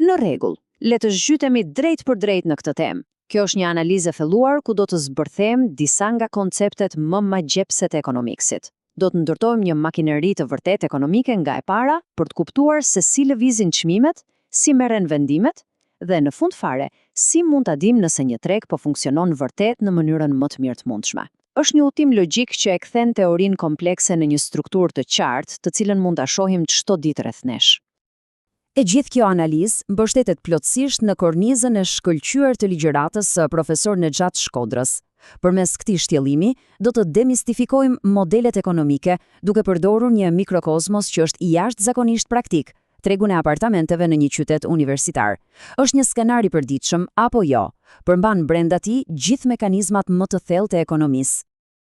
Në rregull, le të zhytemi drejtpërdrejt në këtë temë. Kjo është një analizë e thelluar ku do të zbërthejmë disa nga konceptet më magjepse të ekonomiksit. Do të ndërtojmë një makineri të vërtetë ekonomike nga e para për të kuptuar se si lëvizin çmimet, si merren vendimet dhe në fund fare, si mund ta dimë nëse një treg po funksionon vërtet në mënyrën më të mirë të mundshme. Është një udhëtim logjik që e kthen teorinë komplekse në një strukturë të qartë, të cilën mund ta shohim çdo ditë rreth nesh. E gjithë kjo analizë mbështetet plotësisht në kornizën e shkëlqyer të ligjëratës së profesor Nexhat Shkodrës. Përmes këtij shtjellimi, do të demistifikojmë modelet ekonomike duke përdorur një mikrokozmos që është jashtëzakonisht praktik, tregun e apartamenteve në një qytet universitar. Është një skenar i përditshëm apo jo? Përmban brenda tij gjithë mekanizmat më të thellë të ekonomisë.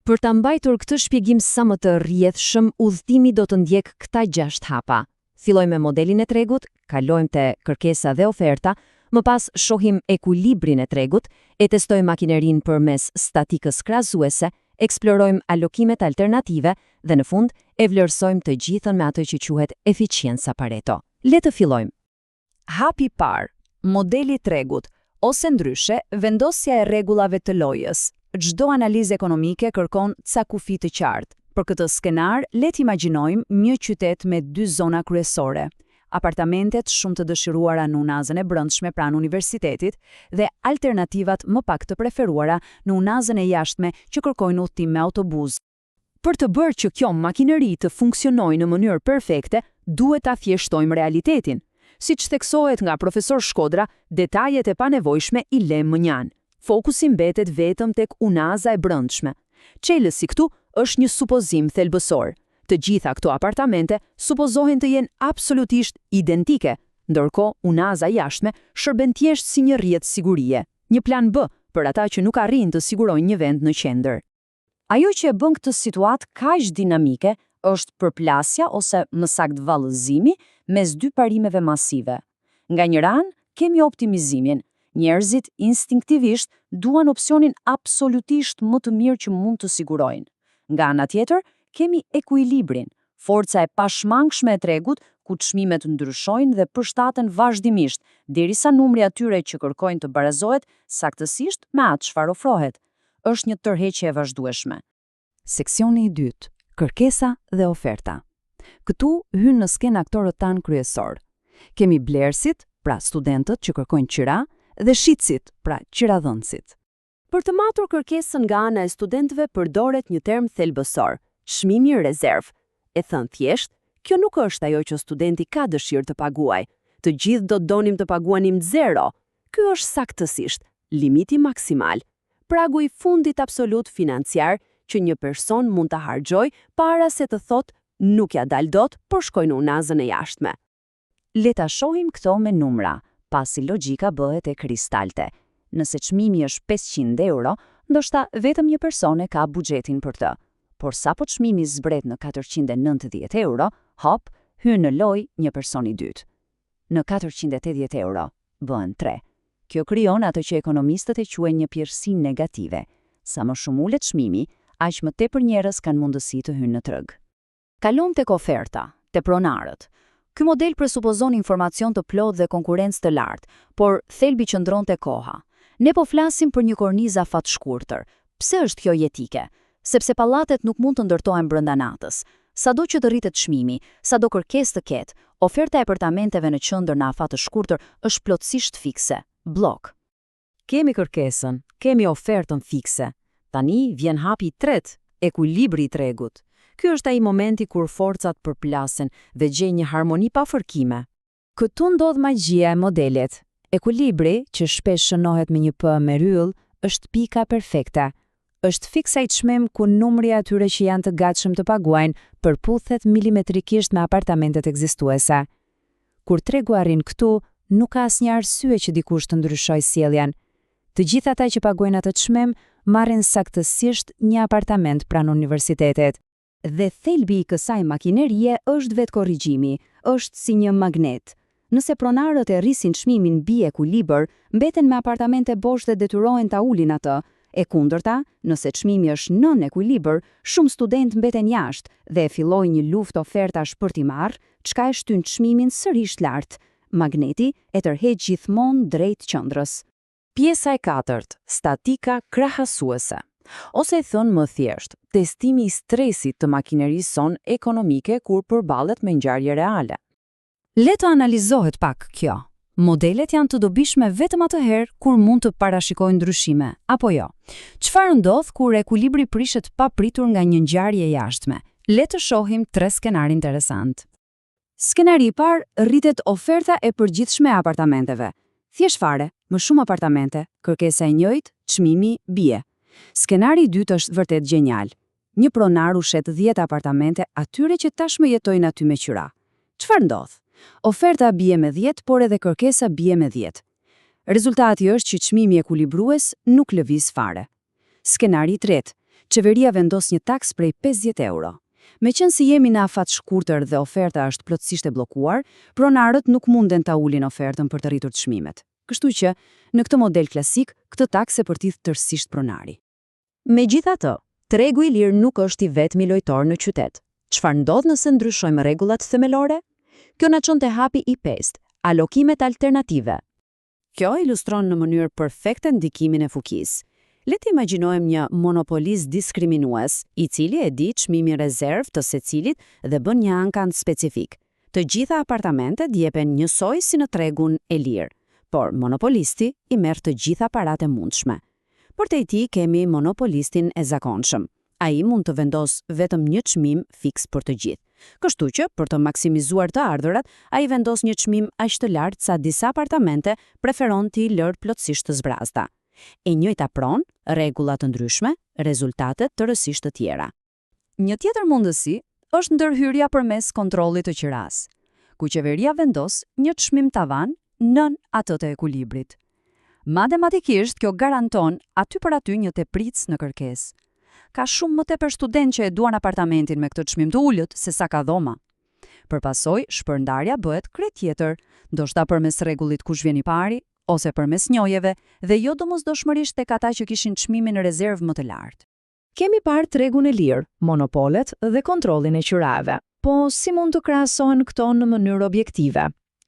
Për ta mbajtur këtë shpjegim sa më të rrjedhshëm, udhëtimi do të ndjekë këta gjashtë hapa. Fillojmë me modelin e tregut, kalojmë te kërkesa dhe oferta, më pas shohim ekuilibrin e tregut, e testojmë makinerinë përmes statikës krahasuese, eksplorojmë alokimet alternative dhe në fund e vlerësojmë të gjithën me atë që quhet eficienca Pareto. Le të fillojmë. Hapi i parë, modeli i tregut, ose ndryshe, vendosja e rregullave të lojës. Çdo analizë ekonomike kërkon ca kufij të qartë. Për këtë skenar, le të imagjinojmë një qytet me dy zona kryesore, apartamentet shumë të dëshiruara në unazën e brendshme pranë universitetit dhe alternativat më pak të preferuara në unazën e jashtme që kërkojnë udhëtim me autobuz. Për të bërë që kjo makineri të funksionojë në mënyrë perfekte, duhet ta thjeshtojmë realitetin. Siç theksohet nga profesor Shkodra, detajet e panevojshme i lemë mënjanë. Fokusi mbetet vetëm tek unaza e brendshme. Çelësi këtu është një supozim thelbësor. Të gjitha këto apartamente supozohen të jenë absolutisht identike, ndërkohë unaza e jashtme shërben thjesht si një rrjet sigurie, një plan B për ata që nuk arrijnë të sigurojnë një vend në qendër. Ajo që e bën këtë situatë kaq dinamike është përplasja ose më saktë vallëzimi mes dy parimeve masive. Nga njëra anë, kemi optimizimin. Njerëzit instinktivisht duan opsionin absolutisht më të mirë që mund të sigurojnë. Nga ana tjetër, kemi ekuilibrin, forca e pashmangshme e tregut ku çmimet ndryshojnë dhe përshtaten vazhdimisht, derisa numri i atyre që kërkojnë të barazohet saktësisht me atë çfarë ofrohet. Është një tërheqje e vazhdueshme. Seksioni i dytë, Kërkesa dhe oferta. Këtu hyjnë në skenë aktorët tanë kryesorë. Kemi blerësit, pra studentët që kërkojnë qira, dhe shitësit, pra qiradhënësit. Për të matur kërkesën nga ana e studentëve përdoret një term thelbësor, çmimi rezervë. E thënë thjesht, kjo nuk është ajo që studenti ka dëshirë të paguajë. Të gjithë do të donim të paguanim zero. Ky është saktësisht limiti maksimal, pragu i fundit absolut financiar që një person mund të harxhojë para se të thotë nuk ia dal dot, por shkoj në unazën e jashtme. Le ta shohim këto me numra, pasi logjika bëhet e kristaltë. Nëse çmimi është 500 euro, ndoshta vetëm një person e ka buxhetin për të. Por sapo çmimi zbret në 490 euro, hop, hyn në lojë një person i dytë. Në 480 euro, bëhen tre. Kjo krijon atë që ekonomistët e quajnë një pjerrësi negative. Sa më shumë ulet çmimi, aq më tepër njerëz kanë mundësi të hyjnë në treg. Kalojmë tek oferta, te pronarët. Ky model presupozon informacion të plotë dhe konkurrencë të lartë, por thelbi qëndron te koha. Ne po flasim për një kornizë afatshkurtër. Pse është kjo jetike? Sepse pallatet nuk mund të ndërtohen brenda natës. Sado që të rritet çmimi, sado kërkesë të ketë, oferta e apartamenteve në qendër në afat të shkurtër është plotësisht fikse, bllok. Kemi kërkesën, kemi ofertën fikse. Tani vjen hapi i tretë, ekuilibri i tregut. Ky është ai momenti kur forcat përplasen dhe gjejnë një harmoni pa fërkime. Këtu ndodh magjia e modelit. Ekuilibri, që shpesh shënohet me një P me yll, është pika perfekte. Është fiks ai çmim ku numri i atyre që janë të gatshëm të paguajnë përputhet milimetrikisht me apartamentet ekzistuese. Kur tregu arrin këtu, nuk ka asnjë arsye që dikush të ndryshojë sjelljen. Të gjithë ata që paguajnë atë çmim marrin saktësisht një apartament pranë universitetit. Dhe thelbi i kësaj makinerie është vetëkorrigjimi, është si një magnet. Nëse pronarët e rrisin çmimin mbi ekuilibër, mbeten me apartamente bosh dhe detyrohen ta ulin atë. E kundërta, nëse çmimi është nën ekuilibër, shumë studentë mbeten jashtë dhe fillojnë një luftë ofertash për t'i marrë, çka e shtyn çmimin sërish lart. Magneti e tërheq gjithmonë drejt qendrës. Pjesa e katërt, statika krahasuese. Ose e thënë më thjesht, testimi i stresit të makinerisë sonë ekonomike kur përballet me ngjarje reale. Le të analizohet pak kjo. Modelet janë të dobishme vetëm atëherë kur mund të parashikojnë ndryshime, apo jo? Çfarë ndodh kur ekuilibri prishet papritur nga një ngjarje e jashtme? Le të shohim tre skenarë interesantë. Skenari i parë, rritet oferta e përgjithshme e apartamenteve. Thjesht fare, më shumë apartamente, kërkesa e njëjtë, çmimi bie. Skenari i dytë është vërtet gjenial. Një pronar u shet 10 apartamente atyre që tashmë jetojnë aty me qira. Çfarë ndodh? Oferta bie me 10, por edhe kërkesa bie me 10. Rezultati është që çmimi ekuilibrues nuk lëviz fare. Skenari i tretë, qeveria vendos një taksë prej 50 euro. Meqenëse jemi në afat shkurtër dhe oferta është plotësisht e bllokuar, pronarët nuk munden ta ulin ofertën për të rritur çmimet. Kështu që, në këtë model klasik, këtë taksë e përthith tërësisht pronari. Megjithatë, tregu i lirë nuk është i vetmi lojtar në qytet. Çfarë ndodh nëse ndryshojmë rregullat themelore? Kjo na çon te hapi i pestë, alokimet alternative. Kjo ilustron në mënyrë perfekte ndikimin e fuqisë. Le të imagjinojmë një monopolist diskriminues, i cili e di çmimin rezervë të secilit dhe bën një ankand specifik. Të gjitha apartamentet jepen njësoj si në tregun e lirë, por monopolisti i merr të gjitha paratë e mundshme. Përtej tij kemi monopolistin e zakonshëm. Ai mund të vendosë vetëm një çmim fiks për të gjithë. Kështu që, për të maksimizuar të ardhurat, ai vendos një çmim aq të lartë sa disa apartamente preferon t'i lërë plotësisht të zbrazëta. E njëjta pronë, rregulla të ndryshme, rezultate tërësisht të tjera. Një tjetër mundësi është ndërhyrja përmes kontrollit të qirasë, ku qeveria vendos një çmim tavan nën atë të ekuilibrit. Matematikisht kjo garanton aty për aty një tepricë në kërkesë. Ka shumë më tepër studentë që e duan apartamentin me këtë çmim të ulët se sa ka dhoma. Për pasojë, shpërndarja bëhet krejt tjetër, ndoshta përmes rregullit kush vjen i pari, ose përmes njohjeve, dhe jo domosdoshmërisht tek ata që kishin çmimin rezervë më të lartë. Kemi parë tregun e lirë, monopolet dhe kontrollin e qirave. Po si mund të krahasohen këto në mënyrë objektive?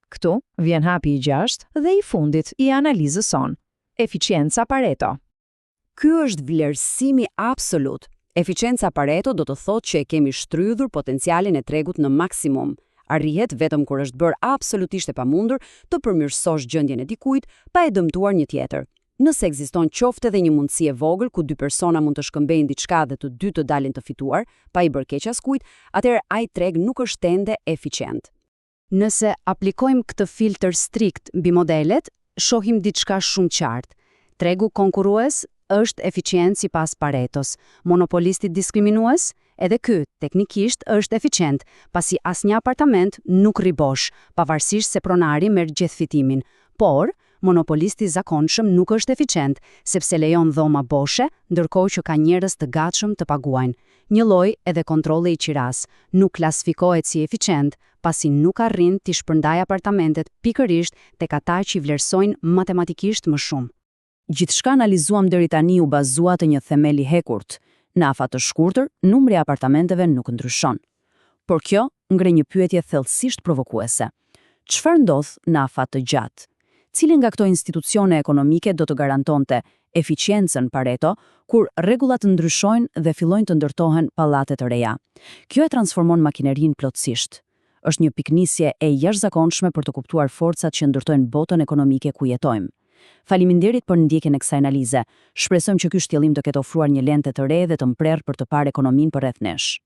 Këtu vjen hapi i gjashtë dhe i fundit i analizës sonë. Eficienca Pareto. Ky është vlerësimi absolut. Eficienca Pareto do të thotë që e kemi shtrydhur potencialin e tregut në maksimum. Arrihet vetëm kur është bërë absolutisht e pamundur të përmirësosh gjendjen e dikujt pa e dëmtuar një tjetër. Nëse ekziston qoftë edhe një mundësi e vogël ku dy persona mund të shkëmbejnë diçka dhe të dy të dalin të fituar, pa i bërë keq askujt, atëherë ai treg nuk është ende eficient. Nëse aplikojmë këtë filtër strikt mbi modelet, shohim diçka shumë qartë. Tregu konkurrues është eficient sipas Paretos. Monopolisti diskriminues, edhe ky, teknikisht, është eficient, pasi asnjë apartament nuk rri bosh, pavarësisht se pronari merr gjithë fitimin. Por, monopolisti i zakonshëm nuk është eficient, sepse lejon dhoma boshe, ndërkohë që ka njerëz të gatshëm të paguajnë. Njëlloj edhe kontrolli i qirasë, nuk klasifikohet si eficient, pasi nuk arrin t'i shpërndajë apartamentet pikërisht tek ata që i vlerësojnë matematikisht më shumë. Gjithçka analizuam deri tani u bazua te një themel i hekurt. Në afat të shkurtër, numri i apartamenteve nuk ndryshon. Por kjo ngre një pyetje thellësisht provokuese. Çfarë ndodh në afat të gjatë? Cili nga këto institucione ekonomike do të garantonte eficiencën Pareto kur rregullat ndryshojnë dhe fillojnë të ndërtohen pallate të reja? Kjo e transformon makinerinë plotësisht. Është një pikënisje e jashtëzakonshme për të kuptuar forcat që ndërtojnë botën ekonomike ku jetojmë. Faleminderit për ndjekjen e kësaj analize. Shpresojmë që ky shtjellim të ketë ofruar një lente të re dhe të mprehtë për të parë ekonominë përreth nesh.